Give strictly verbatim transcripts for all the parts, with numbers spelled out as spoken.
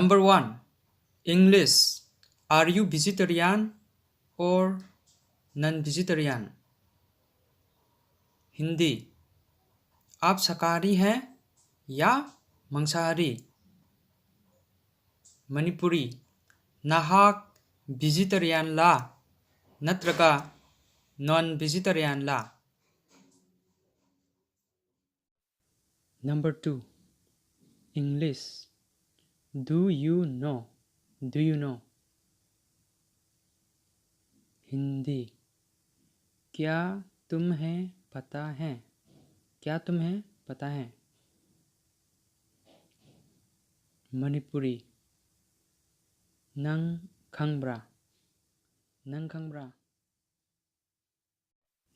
Number one, English. Are you vegetarian or non-vegetarian? Hindi, आप शाकाहारी हैं या मांसाहारी? मणिपुरी, ꯅꯍꯥꯛ ꯚꯦꯖꯤꯇꯦꯔꯤꯌꯥꯟꯂꯥ ꯅꯠꯇ꯭ꯔꯒ ꯅꯣꯟ ꯚꯦꯖꯤꯇꯦꯔꯤꯌꯥꯟꯂꯥ? Number two, English. Do you know? Do you know? Hindi, क्या तुम्हें पता है? क्या तुम्हें पता है? मणिपुरी, ꯅꯪ ꯈꯪꯕ꯭ꯔꯥ? ꯅꯪ ꯈꯪꯕ꯭ꯔꯥ?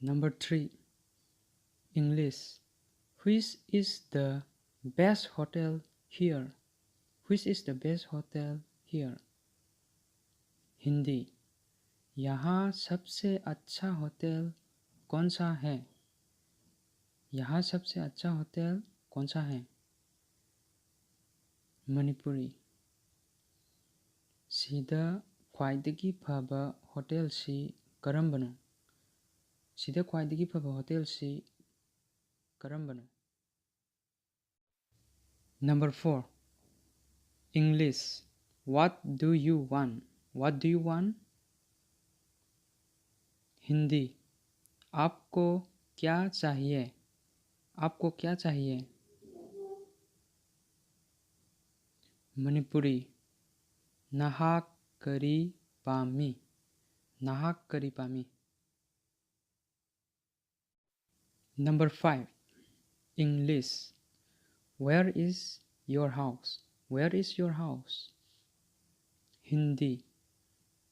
Number three, English. Which is the best hotel here? Which is the best hotel here? Hindi, यहाँ सबसे अच्छा होटल कौन सा है? यहाँ सबसे अच्छा होटल कौन सा है? ꯃꯅꯤꯄꯨꯔꯤ, ꯁꯤꯗ ꯈ꯭ꯋꯥꯏꯗꯒꯤ ꯐꯕ ꯍꯣꯇꯦꯜꯁꯤ ꯀꯔꯝꯕꯅꯣ? ꯁꯤꯗ ꯈ꯭ꯋꯥꯏꯗꯒꯤ ꯐꯕ ꯍꯣꯇꯦꯜꯁꯤ ꯀꯔꯝꯕꯅꯣ? Number four, English. What do you want? What do you want? Hindi, आपको क्या चाहिए? आपको क्या चाहिए? मणिपुरी, ꯅꯍꯥꯛ ꯀꯔꯤ ꯄꯥꯝꯃꯤ? ꯅꯍꯥꯛ ꯀꯔꯤ ꯄꯥꯝꯃꯤ? Number five, English. Where is your house? Where is your house? Hindi,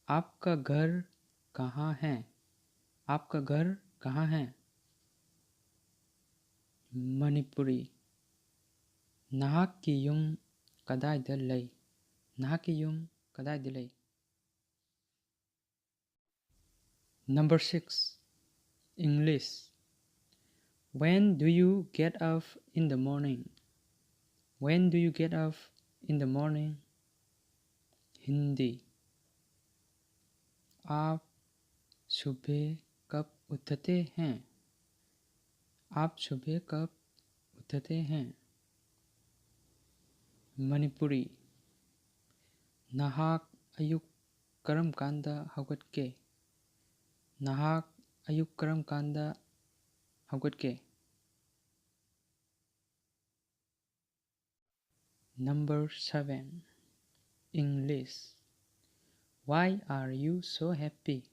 आपका घर कहाँ है? आपका घर कहाँ है? ꯃꯅꯤꯄꯨꯔꯤ, ꯅꯍꯥꯛꯀꯤ ꯌꯨꯝ ꯀꯗꯥꯏꯗ ꯂꯩ? ꯅꯍꯥꯛꯀꯤ ꯌꯨꯝ ꯀꯗꯥꯏꯗ ꯂꯩ? Number six, English. When do you get up in the morning? When do you get up in the morning? Hindi. आप सुबह कब उठते हैं? आप सुबह कब उठते हैं? ꯃꯅꯤꯄꯨꯔꯤ꯫ ꯅꯍꯥꯛ ꯑꯌꯨꯛ ꯀꯔꯝ ꯀꯥꯟꯗ ꯍꯧꯒꯠꯀꯦ? ꯅꯍꯥꯛ ꯑꯌꯨꯛ ꯀꯔꯝ ꯀꯥꯟꯗ ꯍꯧꯒꯠꯀꯦ? Number seven, English. Why are you so happy?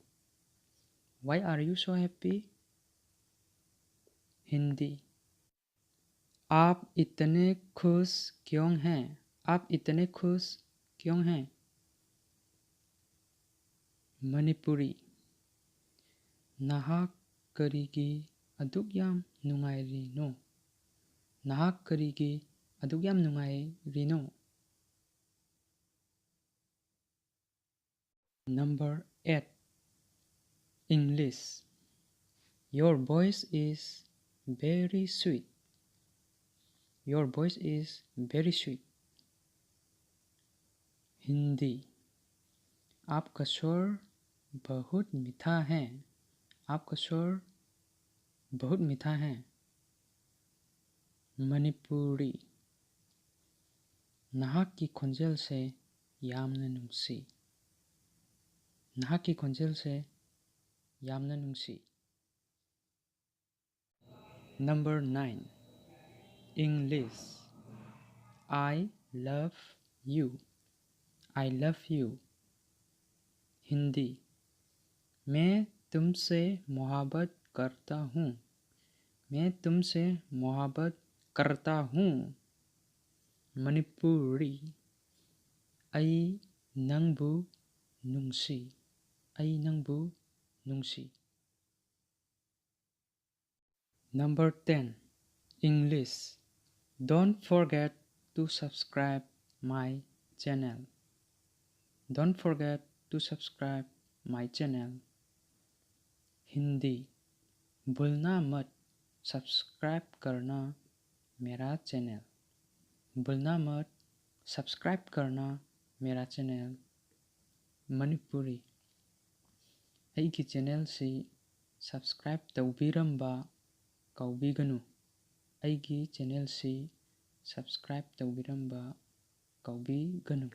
Why are you so happy? Hindi. आप इतने खुश क्यों हैं? आप इतने खुश क्यों हैं? ꯃꯅꯤꯄꯨꯔꯤ꯫ ꯅꯍꯥꯛ ꯀꯔꯤꯒꯤ ꯑꯗꯨꯛ ꯌꯥꯝ ꯅꯨꯡꯉꯥꯏꯔꯤꯅꯣ? ꯅꯍꯥꯛ ꯀꯔꯤꯒꯤ ꯑꯗꯨꯛ ꯌꯥꯝ ꯅꯨꯡꯉꯥꯏꯔꯤꯅꯣ? Number eight, English. Your voice is very sweet. Your voice is very sweet. Hindi. आपका स्वर बहुत मीठा है। आपका स्वर बहुत मीठा है। ꯃꯅꯤꯄꯨꯔꯤ꯫ ꯅꯍꯥꯛꯀꯤ ꯈꯣꯟꯖꯦꯜꯁꯦ ꯌꯥꯝꯅ ꯅꯨꯡꯁꯤ꯫ ꯅꯍꯥꯛꯀꯤ ꯈꯣꯟꯖꯦꯜꯁꯦ ꯌꯥꯝꯅ ꯅꯨꯡꯁꯤ꯫ Number nine, English. I love you. I love you. Hindi. मैं तुमसे मोहब्बत करता हूँ। मैं तुमसे मोहब्बत करता हूँ। ꯃꯅꯤꯄꯨꯔꯤ꯫ ꯑꯩ ꯅꯪꯕꯨ ꯅꯨꯡꯁꯤ꯫ ꯑꯩ ꯅꯪꯕꯨ ꯅꯨꯡꯁꯤ꯫ Number ten, English. Don't forget to subscribe my channel. Don't forget to subscribe my channel. Hindi. भूलना मत subscribe करना मेरा channel। भूलना मत subscribe करना मेरा चैनल मणिपुरी। ꯑꯩꯒꯤ ꯆꯦꯅꯦꯜꯁꯤ ꯁꯕꯁꯀ꯭ꯔꯥꯏꯕ ꯇꯧꯕꯤꯔꯝꯕ ꯀꯥꯎꯕꯤꯒꯅꯨ꯫ ꯑꯩꯒꯤ ꯆꯦꯅꯦꯜꯁꯤ ꯁꯕꯁꯀ꯭ꯔꯥꯏꯕ ꯇꯧꯕꯤꯔꯝꯕ ꯀꯥꯎꯕꯤꯒꯅꯨ꯫